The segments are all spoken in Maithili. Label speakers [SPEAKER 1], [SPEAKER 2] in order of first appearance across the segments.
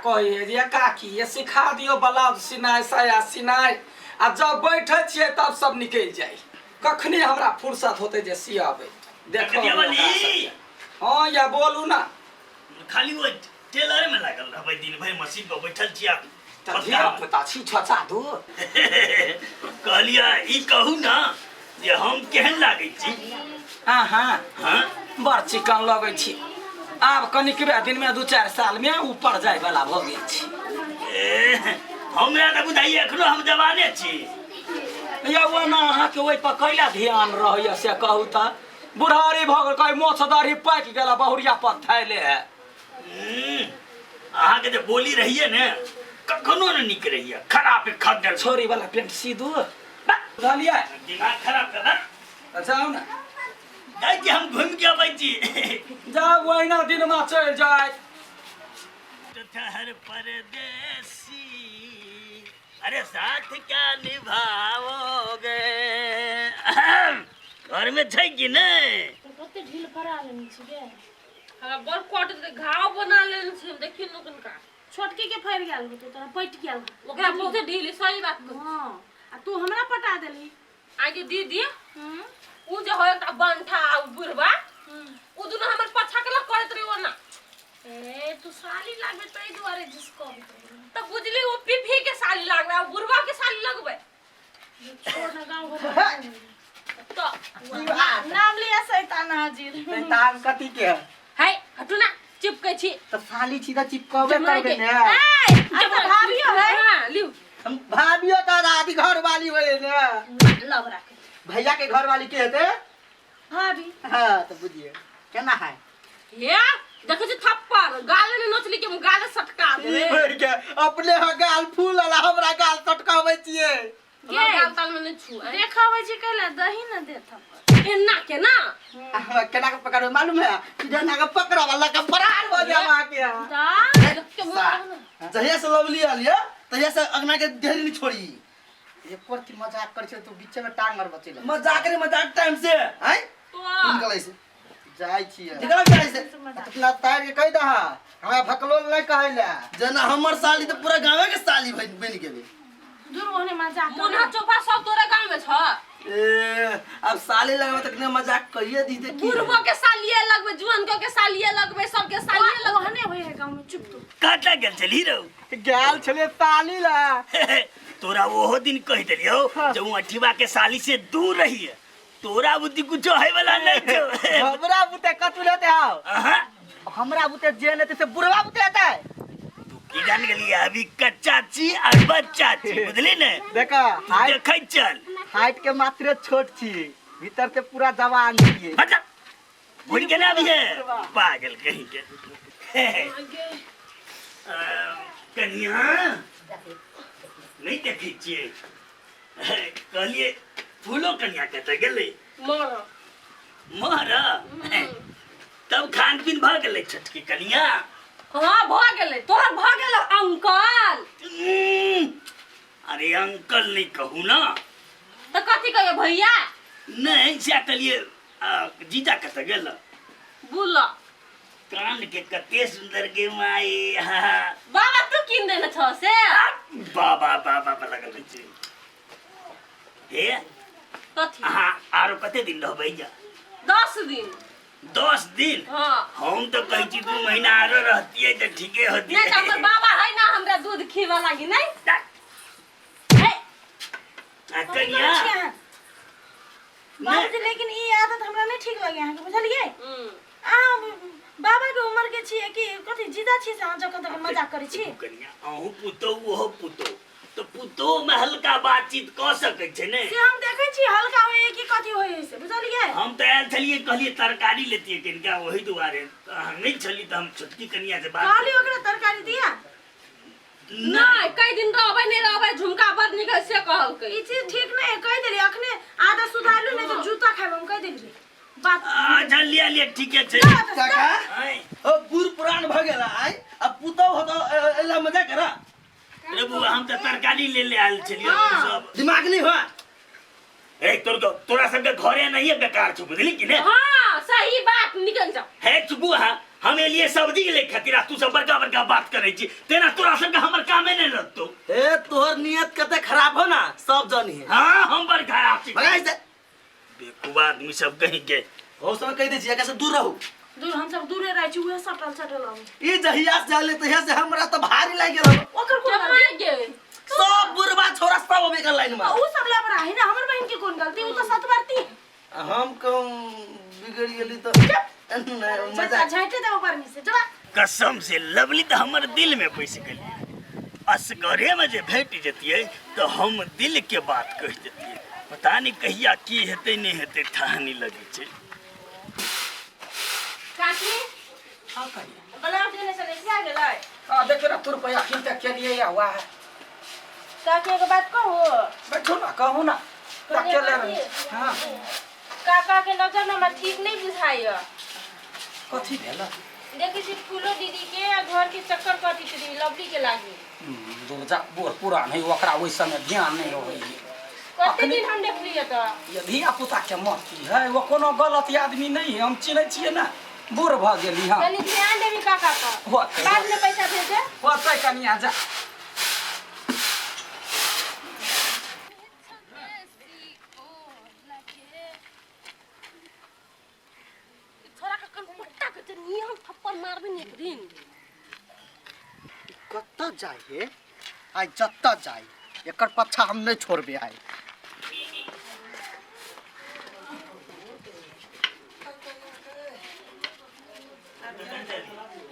[SPEAKER 1] कहै है जे काकी ये सिखा दियौ ब्लाउज सिनाइ साया सिनाइ आ जब बैठै छियै तब सब निकलि जाइ कखनी हमरा फुर्सत होतै जे सियबै देखो
[SPEAKER 2] कटियावाली।
[SPEAKER 1] हँ या बोलू ना
[SPEAKER 2] खाली ओ टेलर में लागल रहबै दिन भरि मशीन पर बैठल छी आप
[SPEAKER 1] तऽ धिया पुता छी छोचा दू
[SPEAKER 2] कहलियै ई कहू ना जे हम केहन लागै छी
[SPEAKER 1] हाँ हाँ
[SPEAKER 2] हाँ
[SPEAKER 1] बड़ चिकन लगै छी आब कनिकबे दिनमे 2-4 सालमे ऊपर जाय वाला भऽ गेल छी
[SPEAKER 2] ए, हमरा तऽ बुझाइए एखनो हम जवाने छी
[SPEAKER 1] यौ ओना अहाँके ओहि पर कैला ध्यान रहैए से कहू तऽ बुढ़ारी भऽ गेल कहीं मोछ दाढ़ी पाकि गेल आ बहुरिया पर थैले है
[SPEAKER 2] अहाँके जे बोली रहिए ने कखनो ने नीक रहिए खराब खड्डल
[SPEAKER 1] छोरी वाला पेंट सी दू बुझलियै
[SPEAKER 2] दिमाग खराब कर
[SPEAKER 1] तऽ जाउ ने
[SPEAKER 2] जाइ छी हम घुमि के अबै छी
[SPEAKER 1] जाउ ओहिना दिनमा चलि जाय
[SPEAKER 2] ठहर परदेसी अरे साथ क्या निभाओगे घर में छै कि नहि
[SPEAKER 3] कते ढील फरा लेने छी गे
[SPEAKER 4] हमरा बड़ कट दे घाव बना लेने छी हम देखी न कनका
[SPEAKER 3] छोटकी के फड़ि गेल होतौ तोरा पटि गेल
[SPEAKER 4] ओकरा बहुते ढील सही बात कहै
[SPEAKER 3] हँ आ तू हमरा पटा देलही
[SPEAKER 4] आगे दीदी
[SPEAKER 3] हम्म
[SPEAKER 4] उ जे हो एकटा बंठा आ उ बुढ़बा उ दुनू हमर पाछा के लग करैत रही ओना
[SPEAKER 3] ए तू साली लागबे ताहि दुआरे जिसकबैत रही
[SPEAKER 4] तऽ बुझली ओ पीपी के साली लागबै आ बुढ़बा के साली लगबै
[SPEAKER 3] छोड़ ना गाँव घर
[SPEAKER 4] तऽ
[SPEAKER 5] नाम लिया शैतान हाजिर
[SPEAKER 6] शैतान कथी के है
[SPEAKER 4] है हटू ना चिपकै छी
[SPEAKER 6] तऽ साली छी तऽ चिपकबे
[SPEAKER 4] जमाई
[SPEAKER 6] करबे
[SPEAKER 4] के।
[SPEAKER 6] ने
[SPEAKER 5] ए अच्छा भाभियो है
[SPEAKER 4] हाँ लिउ
[SPEAKER 6] हम भाभियो तऽ आदि घर वाली होले ने
[SPEAKER 5] लव राख
[SPEAKER 6] भैया के घर वाली के हेते
[SPEAKER 3] भाभी
[SPEAKER 6] हाँ तऽ बुझिए केना है
[SPEAKER 4] हे देखै छी थप्पड़ गाले ने नोचली के हम गाले सटका
[SPEAKER 6] ई
[SPEAKER 4] देबै
[SPEAKER 6] भरि के अपने ह गाल फूल वाला हमरा गाल सटकाबै छियै
[SPEAKER 4] हमरा गाल ताल में नहि छू आँय।
[SPEAKER 3] देखाबै छी कैला दही न दे थप्पड़
[SPEAKER 4] एना केना
[SPEAKER 6] आ हमरा केना के पकड़बै मालूम है सीधा ना के पकड़ा वाला के फरार हो जाए वहां के
[SPEAKER 3] तऽ
[SPEAKER 4] के मुँह ना।
[SPEAKER 7] जहिया से लवली आयल ये तहिया से अंगना के देहरी नहीं छोड़ी
[SPEAKER 6] एको रत्ती मजाक करै छै तो बीचे में टांग मारबऽ चलि
[SPEAKER 7] मजाक रे मजाक टाइम से आय
[SPEAKER 4] तो
[SPEAKER 7] निकल ऐसे
[SPEAKER 6] जाइ छियै
[SPEAKER 7] निकल जाय से
[SPEAKER 6] अपना तार के कहि दह हमरा भकलोल नहि कहै लए
[SPEAKER 7] जेना हमर साली तऽ पूरा गाँवे के साली बनि गेलै
[SPEAKER 3] दूर ओहने मजाक
[SPEAKER 4] मुन्हा चोपा सब तोरे गाँव में छ
[SPEAKER 7] ए अब साली लगबे तऽ कने मजाक कहिए दी तऽ की
[SPEAKER 4] बुढ़बो के सालिये लगबे जुअन के सालिये लगबे सबके सालिये लगबे
[SPEAKER 3] ओहने होइ है गाँव में चुप तू
[SPEAKER 2] कतऽ गेल छली रौ
[SPEAKER 6] गेल छलियै साली लए
[SPEAKER 2] तोरा ओहो दिन कहि देलियौ जे उ अठीबा के साली से दूर रहिए तोरा बुद्धि कुछो है वाला नहीं छौ
[SPEAKER 6] हमरा बुते कतू लेते आओ
[SPEAKER 2] अहाँ
[SPEAKER 6] हमरा बुते जे लेते से बुढ़वा बुते हेतै
[SPEAKER 2] तू की जान गेली अभी कच्चा छी और बच्चा छी बुझली ने
[SPEAKER 6] देखा
[SPEAKER 2] तू
[SPEAKER 6] हाइट
[SPEAKER 2] देखै चल
[SPEAKER 6] हाइट के मात्रे छोट छी भीतर से पूरा जवान छी
[SPEAKER 2] हट भूल के ना अभी है पागल कहीं के कनिया नहीं देखै छियै कहलिए फूलो कनिया कतऽ गेलै
[SPEAKER 4] मर
[SPEAKER 2] मर तब खान पीन भऽ गेलै छोटकी कनिया
[SPEAKER 4] हाँ भऽ गेलै तोहर भऽ गेल अंकल
[SPEAKER 2] अरे अंकल नहीं कहू ना
[SPEAKER 4] तऽ कथी कहियो भैया
[SPEAKER 2] नहीं से कहलिए जीजा कतऽ गेल
[SPEAKER 4] बुला
[SPEAKER 2] कान के कते सुंदर गे माई हाँ
[SPEAKER 4] बाबा तू कीन देने छौ से
[SPEAKER 2] बाबा बाबा पर लगल रहै छै हे
[SPEAKER 4] कथी
[SPEAKER 2] अहाँ आरो कते दिन रहबै जा
[SPEAKER 4] 10 दिन
[SPEAKER 2] 10 दिन
[SPEAKER 4] हाँ
[SPEAKER 2] हम तऽ कहै छी 2 महीना आरो रहतियै तऽ ठीके होतियै
[SPEAKER 4] नहीं तो हमर बाबा है ना हमरा दूध खीबा लागी नहीं हे,
[SPEAKER 2] आ कनिया
[SPEAKER 5] बाबूजी लेकिन ई आदत हमरा नहीं ठीक लगे अहाँके बुझलियै अहाँ बाबा के उम्र के छियै कि कथी जीजा छियै से अहाँ जखन तक मजाक करै छी
[SPEAKER 2] कनिया अहूँ पुतोहु ओहो पुतोहु तऽ पुतोहु में हल्का बातचीत कऽ सकै छै ने
[SPEAKER 5] से हम देखै छी हल्का होइए कि कथी होइए से बुझलियै
[SPEAKER 2] हम तऽ आयल छलियै कहलियै तरकारी लेतियै कनिका ओहि दुआरे तऽ अहाँ नहि छली तऽ हम छोटकी कनिया से बात
[SPEAKER 5] कहली ओकरा तरकारी दिया
[SPEAKER 4] नहीं कई दिन रहबै नहीं रहबै झुमका बड़ नीक है से कहलकै
[SPEAKER 5] ई चीज ठीक नहीं है कहि देली अखने आदत सुधारलू नहीं तो जूता खाइब हम कहि देली बात
[SPEAKER 2] अच्छा लिया लिया ठीके छै
[SPEAKER 7] काका
[SPEAKER 2] आँय,
[SPEAKER 7] ओ बूढ़ पुरान भऽ गेल आय आ पुतहु होतो एला मजा करा
[SPEAKER 2] रे बुआ हम तऽ तरकारी ले ले आयल छलियै सब
[SPEAKER 7] दिमाग नहीं हुआ
[SPEAKER 2] ए तोर तोरा सबके घरे नहीं है बेकार छौ बुझली कि ने
[SPEAKER 4] हाँ सही बात निकल जाओ
[SPEAKER 2] हे चुपू हाँ हम एलिए सब्जी ले खातिर आ तू सब बड़का बड़का बात करै छी तेना तोरा सबके हमर कामे नहि लगतौ।
[SPEAKER 7] ए तोहर नियत कते खराब हो ना सब जानी है।
[SPEAKER 2] हाँ हम बड़ खराब छी।
[SPEAKER 7] भगाई से।
[SPEAKER 2] बेवकूफ आदमी सब कहीं के।
[SPEAKER 7] हो समय कह दै छी एकरा से दूर रहू।
[SPEAKER 3] दूर हम सब दूरे रहै छी उहे सटल सटल हम।
[SPEAKER 7] ई जहिया से जाले तहिया से हमरा तो भारी लागि गेल।
[SPEAKER 3] ओकर कोन गलती?
[SPEAKER 4] गेल
[SPEAKER 7] सब बुढ़वा छोरा सब अबे के लाइन में।
[SPEAKER 3] उ सब लबरा है ना हमर बहन के कोन गलती? उ तो सतवर्ती।
[SPEAKER 7] हम कम बिगड़ गेली तो नहीं,
[SPEAKER 5] चाचा
[SPEAKER 7] मजाक।
[SPEAKER 5] झाँटे देबो गर्मी से चला।
[SPEAKER 2] कसम से लवली तो हमर दिल में पैस गेली। असगरे में जे भेट जतियै तो हम दिल के बात कह जतियै। पता नहीं कहिया की हेतै नहीं हेतै ठाह नहीं लगै छै।
[SPEAKER 4] काकी
[SPEAKER 1] हाँ कहिया।
[SPEAKER 4] ब्लाउज देने से नहीं आ गेलै?
[SPEAKER 1] हाँ देखियो ना तू रुपया अखन तक के लिए या हुआ है।
[SPEAKER 4] काकी एगो बात कहू?
[SPEAKER 1] बैठो ना कहू ना। अकेले रही। हाँ
[SPEAKER 4] काका के नजर हमरा ठीक नहीं बुझाइय।
[SPEAKER 1] कथी भेल?
[SPEAKER 4] देखै छी फूलो दीदी के आ घर के चक्कर कटैत रही लवली के लागी।
[SPEAKER 1] दुर्जा बूढ़ पुरान है ओकरा ओहि समय ध्यान नहीं होई।
[SPEAKER 4] कते दिन हम देखलियै तऽ
[SPEAKER 1] ये धिया पुता के मत है वो कोनो गलत आदमी नहीं है हम चिन्है छियै ना बूढ़ भऽ गेली। हाँ
[SPEAKER 4] कनी ध्यान देबी काका पर।
[SPEAKER 1] होतै।
[SPEAKER 4] बाद में पैसा भेजे।
[SPEAKER 1] होतै कनिया जा।
[SPEAKER 4] छोरा के कन पट्टा के नियम थप्पड़ मारबे ने एक दिन।
[SPEAKER 6] कतऽ जाइ हे आइ जतऽ जाइ एकर पछा हम नहीं छोड़बे आइ।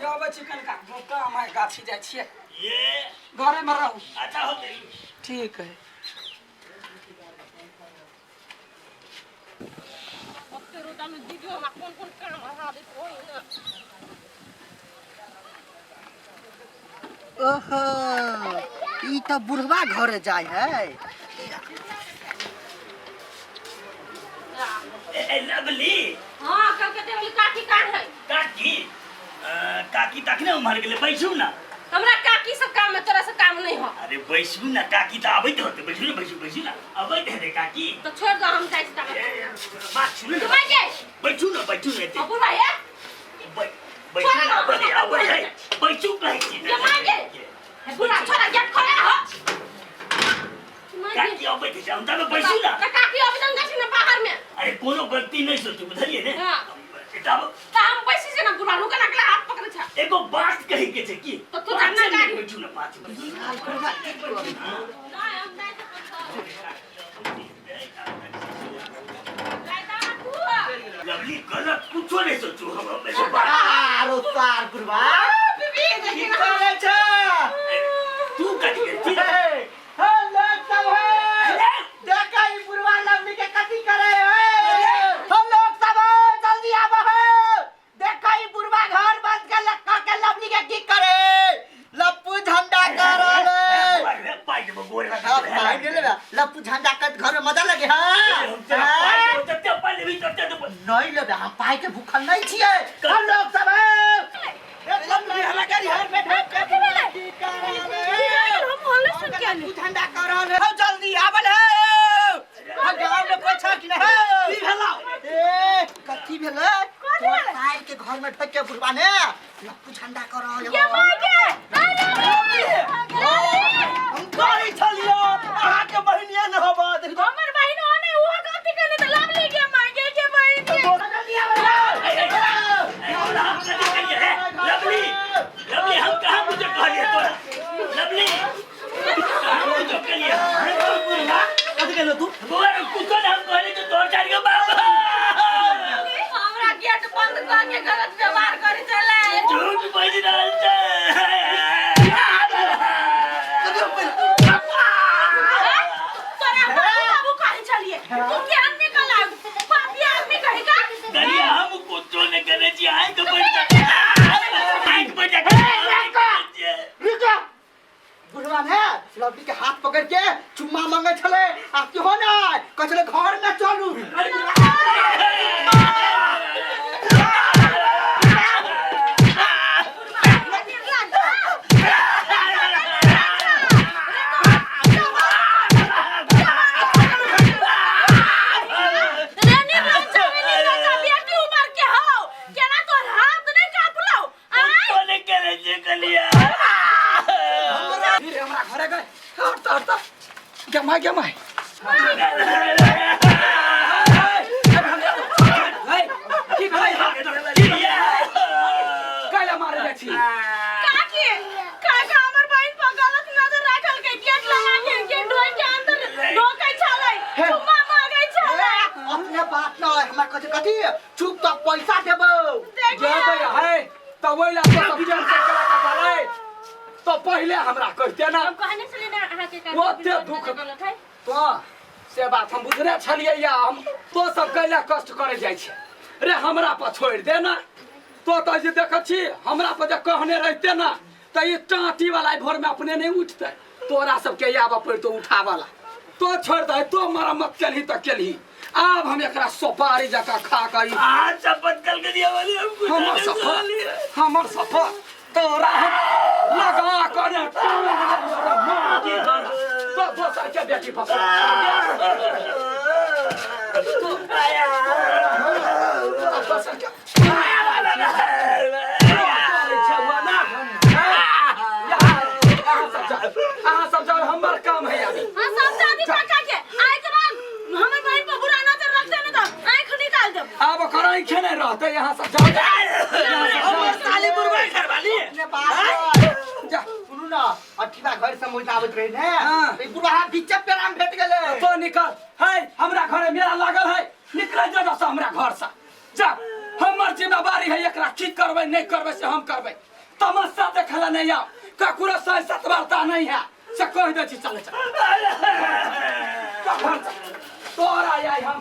[SPEAKER 1] यो अबै छी कनिका काम है गाछी जाइ छियै।
[SPEAKER 2] ये
[SPEAKER 1] घरे में रहू।
[SPEAKER 2] अच्छा होतै।
[SPEAKER 1] ठीक है।
[SPEAKER 4] ओते रोटा में दीदी हमरा कोन कोन काम हरा देत होई ना।
[SPEAKER 6] ओहो ई तऽ बुढ़वा घरे जाइ है।
[SPEAKER 2] ए लवली।
[SPEAKER 4] हाँ कलकत्ते वाली काकी कहाँ है?
[SPEAKER 2] काकी काकी तखने उम्हर गेलै बैसू ना।
[SPEAKER 4] हमरा काकी से काम है तोरा से काम नहीं हो।
[SPEAKER 2] अरे बैसू ना काकी तो आबैत होते बैसू ना बैसू बैसू ना आबैत हेतै काकी।
[SPEAKER 4] तो छोड़ दो हम जाइ छी तकर।
[SPEAKER 2] बात सुनू ना।
[SPEAKER 4] तुम्हारे के?
[SPEAKER 2] बैसू ना बैसू ना एते।
[SPEAKER 4] अबू भाई है?
[SPEAKER 2] बैसू ना आबै आबै है बैसू कहै छी।
[SPEAKER 4] जमा के? बुढ़ा छोरा गेट खोले हो।
[SPEAKER 2] काकी आबैत हेतै हम तब बैसू ना।
[SPEAKER 4] त काकी आबैत हम जाइ छी ना बाहर में।
[SPEAKER 2] अरे कोनो गलती नहीं सोचू बुझलियै ने।
[SPEAKER 4] हाँ।
[SPEAKER 2] तब
[SPEAKER 4] त हम बैसी छै ना बुढ़ा रुके ना अगला हाथ पकड़ै छै।
[SPEAKER 2] एगो बात कही के छै की?
[SPEAKER 4] तो तू जाना गाड़ी।
[SPEAKER 2] बैठू ना 5 मिनट।
[SPEAKER 4] नहीं हम जाइ छी
[SPEAKER 2] लवली गलत कुछो नहीं सोचू हम एगो बात।
[SPEAKER 6] आरो तार बुढ़वा की करै छै?
[SPEAKER 2] तू कथी करै छी?
[SPEAKER 6] हे लोग सब हे देखै ई बुढ़वा लवली के कथी करै है। हम लोग सब हे जल्दी आबो हे देखै ई बुढ़वा घर बंद के लक्का के लवली के की करे लप्पू झंडा करल है।
[SPEAKER 2] पाइ देबो गोर
[SPEAKER 6] हाँ, पाइ दे लेबे लप्पू झंडा कर घर में मजा लगे। हाँ
[SPEAKER 2] जते पाइ लेबी तते देबो।
[SPEAKER 6] नहीं लेबे हम पाइ के भूखल नहीं छियै। हम लोग सब हे
[SPEAKER 3] हम हल्ला सुन के आली।
[SPEAKER 6] झंडा कर रहल है जल्दी आवल है। हम गांव में कोई छा कि नहीं
[SPEAKER 7] की भेलौ?
[SPEAKER 6] ए कथी भेलै? तोर साइड के घर में ढक के बुढ़वा ने लप्पू झंडा कर रहल है।
[SPEAKER 3] के मार के?
[SPEAKER 7] हम कहै छलियै अहाँके बहिनिया न होबऽ देखियौ।
[SPEAKER 3] हमर बहिन ओने उहो गलती केने त लवली के मांगे के बहिन के।
[SPEAKER 6] जल्दी आवल है।
[SPEAKER 2] लवली लवली हम कहाँ कुछ कहलियै तोरा? लवली कहाँ कुछ कहलियै?
[SPEAKER 7] कथी कहलौ तू?
[SPEAKER 2] बौआ कुछो नहीं हम कहलियै तऽ तोहर चारि गो बाप।
[SPEAKER 4] हमरा गेट बंद कर के गलत व्यवहार करे चले।
[SPEAKER 2] झूठ बाजि रहल छै।
[SPEAKER 3] तोरा बाबू कहै छलिए तू ज्ञान निकल आग पापी आदमी कहे का?
[SPEAKER 2] कनिया हम कुछो नहीं करै छी आँखि बैठ जा आँखि बैठ जा।
[SPEAKER 6] रुको बुढ़वा ने लवली के हाथ पकड़ के चुम्मा मांगे छले आ की हो ना कहै छले घर में चलू।
[SPEAKER 3] रेनी राजा रेनी राजा बेटी उमर के हो केना तोर हाथ नहीं कापलो
[SPEAKER 1] हमरा घरे गए हट हट गे माय गे माय की भेलै कैला मारे जाइ छी
[SPEAKER 3] काकी काका हमर बहिन पर गलत नजर राखल के गेट लगा के गेट ढोइ के अंदर ढोकै छलै चुम्मा मांगै छलै
[SPEAKER 6] अपने बात न हमरा कथी कथी चुप त पैसा देबो
[SPEAKER 1] जे दै है त ओइ ला तो सब टेंशन करा के चलै तो पहिले हमरा कहते ना
[SPEAKER 4] हम कहने छलियै ने अहाँके काकी
[SPEAKER 1] ओते दुख
[SPEAKER 4] गलत है
[SPEAKER 1] तो से बात हम बुझने छलियै या हम तो सब कैला कष्ट करे जाइ छै रे हमरा पर छोड़ि दे ना तो तऽ जे देखै छी हमरा पर जे कहने रहिते ना तऽ ई टाँटी वाला भोर में अपने नहीं उठते तोरा सबके आबऽ पड़तो उठाबऽ ला तो छोड़ दे तो मरम्मत केलही तऽ केलही आब हम एकरा सोपारी जकाँ खा कऽ ई
[SPEAKER 2] आज शपथ कल के दिया वाली हम कुछ
[SPEAKER 1] हमर
[SPEAKER 2] नहीं
[SPEAKER 1] सफर
[SPEAKER 2] साली।
[SPEAKER 1] हमर सफर तोरा हम लगा कर तो दोसर के बेटी फसा तो दोसर के अहाँ सब जाओ हमर काम है अभी
[SPEAKER 3] हां सब दादी काका के आइ के बाद हमर बहिन पर बुरा नजर रखते ने त आंख निकाल देब
[SPEAKER 1] आब ओकर आँखे नहि रहतै यहाँ सब जाओ यहाँ सब
[SPEAKER 7] हमर साली बुढ़वा घरवाली
[SPEAKER 6] अपने बात
[SPEAKER 1] जा
[SPEAKER 6] सुनू न अठीबा घर से मुझे आबैत रहे ने
[SPEAKER 1] हाँ।
[SPEAKER 6] ई बुढ़वा बीचे पेराम भेट गेलै
[SPEAKER 1] तो निकल है हमरा घरे मेला लागल है निकल जा से हमरा घर से जा हमर जिम्मेवारी है एकरा की करबै नहीं करबै से हम करबै तमाशा देखला नहीं आओ ककरो से सतवार्ता नहीं है से कह दै छी चले चल जा घर चल। तोरा आई हम